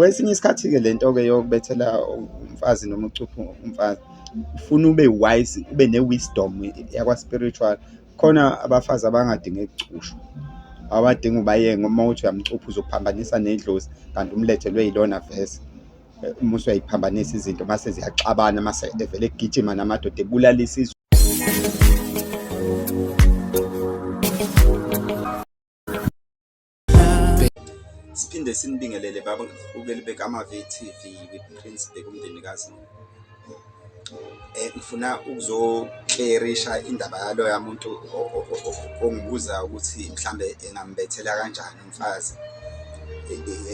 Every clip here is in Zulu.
Kwesinye isikhathi-ke le nto-ke yokubethela umfazi noma ucuphe umfazi, ufuna ube wise, ube ne-wisdom yakwa-spiritual. Khona abafazi abangadinge kucushwa, abadinga ubayeke ngoba uma uthi uyamcupha uzophambanisa nedlozi, kanti umlethelwe yilona vese. Uma usuyayiphambanisa izinto mase ziyaxabana, mase evele egijima namadoda ebulala isizwe. Siphinde sinibingelele babukeli beKamavi TV with Prince Bhekumndeni kaZulu. Ngifuna ukuzoklerisha indaba yaloya muntu ongibuza ukuthi mhlambe engambethela kanjani umfazi.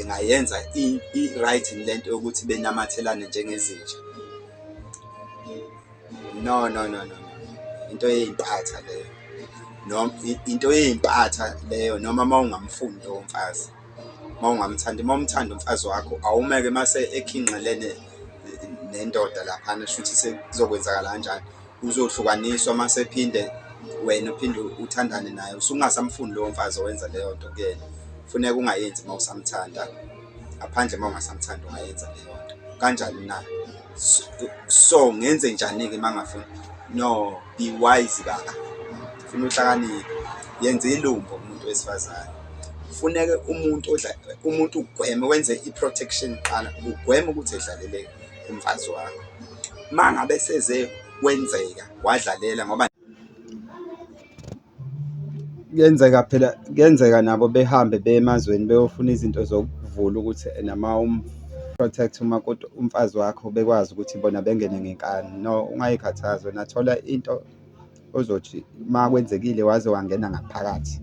Engayenza i-right yini lento yokuthi benamathelane njengezinja? No, no, no, no, no. Into eyimpatha leyo. Noma into eyimpatha leyo noma uma ungamfuni lowo mfazi, uma ungamthandi, uma umthanda umfazi wakho awumeke mase ekhinqelene nendoda laphana shuthi sekuzokwenzakala kanjani? Uzohlukaniswa mase ephinde wena uphinde uthandane naye usungasamfuni lowo mfazi owenza leyo nto kuyena. Funeka ungayenzi uma usamthanda, ngaphandle uma ungasamthandi ungayenza leyo nto. Kanjani na? So ngenze njani-ke uma ngingafuni? No, be wise baba, funa uhlakaniphe, yenza ilumbo kumuntu wesifazane. Kufuneke umuntu odla umuntu ugweme wenze i-protection kuqala, ugweme ukuthi edlalele umfazi wakho. Uma ngabe seze kwenzeka wadlalela ngoba Kuyenzeka phela, kuyenzeka nabo behambe beye emazweni beyofuna izinto zokuvula ukuthi ena uma umu-protect umakoti, umfazi wakho bekwazi ukuthi bona bengene ngenkani. No, ungay'khathazi wena thola into ozothi uma kwenzekile waze wangena ngaphakathi,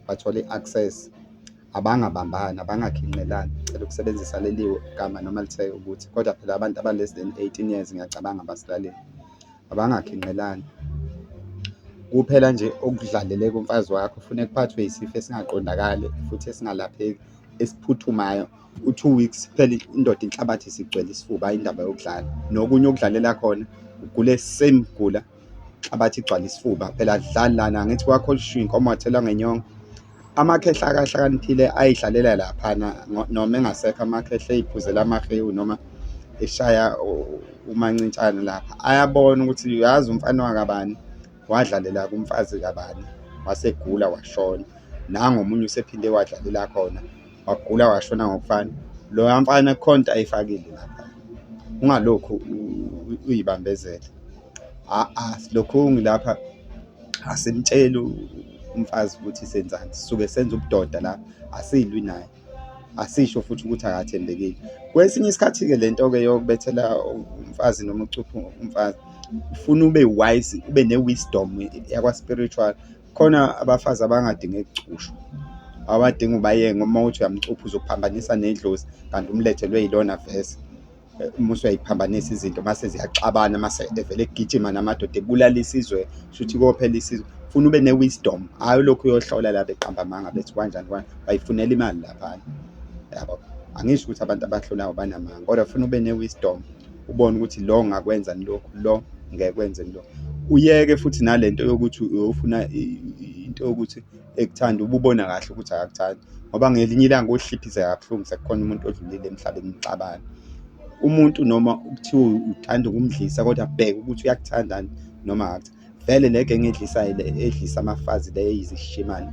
wathola i-access, abangabambani, abangakhinqelani. Ngicela ukusebenzisa leli gama noma lithe ukuthi, kodwa phela abantu aba-less than 18 years ngiyacabanga abasilaleli. Abangakhinqelani. Kuphela nje okudlalele kumfazi wakho funa kuphathwe isifo esingaqondakali futhi esingalapheki esiphuthumayo. U-two weeks kuphela indoda inhlabathi isigcwele isifuba, hhayi indaba yokudlala. Nokunye okudlalela khona ugule same gula, inhlabathi igcwale isifuba. Phela akudlali lana, angithi kwakho olushiya inkomo wathelwa ngenyongo. Amakhehla akahlakaniphile ayidlalela laphana noma engasekho amakhehla ey'phuzela amahewu noma eshaya umancintshana lapha, ayabona ukuthi uyazi umfana wakabani wadlalela kumfazi kabani wasegula washona. Nangu omunye usephinde wadlalela khona wagula washona ngokufana. Loya mfana kukhona into ayifakile lapha, ungalokhu uyibambezela. A-a silokhu ngilapha asimtsheli umfazi ukuthi senzani, sisuke senza ubudoda la, asilwi naye, asisho futhi ukuthi akathembekile. Kwesinye isikhathi-ke le nto-ke yokubethela umfazi noma ucuphe umfazi, ufuna ube wise, ube ne-wisdom yakwa-spiritual. Khona abafazi abangadinge kucushwa, abadinga ubayeke ngoba uma uthi uyamcupha uzophambanisa nedlozi kanti umlethelwe yilona vese. Uma usuyayiphambanisa izinto mase ziyaxabana mase evele egijima namadoda ebulala isizwe, shuthi kophela isizwe. Funa ube ne-wisdom, hhayi ulokhu uyohlola la beqamba amanga bethi kanjani kanjani, bayifunela imali laphana, yabo. Angisho ukuthi abantu abahlolayo banamanga, kodwa funa ube ne-wisdom, ubone ukuthi lo ngakwenzani lokhu, lo ngeke kwenzeni lokhu. Uyeke futhi nalento yokuthi uyofuna into yokuthi ekuthanda ube ubona kahle ukuthi akakuthandi ngoba ngelinye ilanga uhliphize kabuhlungu sekukhona umuntu odlulile emhlabeni nixabane. Umuntu noma kuthiwa uthanda ukumdlisa kodwa bheka ukuthi uyakuthandani noma akakuthandi. Vele le genge edlisayo le edlisa amafazi le eyizishimane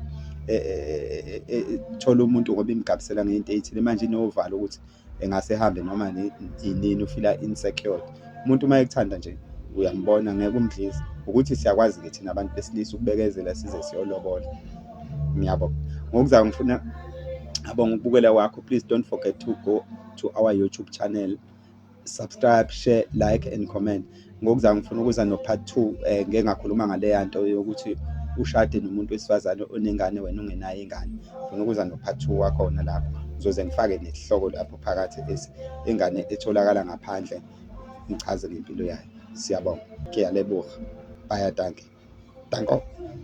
thola umuntu ngoba imgabisela ngento eyithile manje inovalo ukuthi engase ehambe noma inini ufila insecure. Umuntu uma ekuthanda nje uyambona ngeke umdlise. Ukuthi siyakwazi-ke thina abantu besilisa ukubekezela size siyolobola. Ngiyabonga. Ngokuzayo ngifuna abonga ukubukela kwakho. Please don't forget to go to our YouTube channel. Subscribe, share, like and comment. Ngokuzayo ngifuna ukuza no-part 2 ngeke ngakhuluma ngaleya nto yokuthi ushade nomuntu wesifazane onengane wena ungenayo ingane. Ngifuna ukuza no-part 2 wakhona lapho. Ngizoze ngifake nesihloko lapho phakathi ingane etholakala ngaphandle ngichaze ngempilo yayo. Siyabonga. Ke a leboga. Baie dankie. Danko.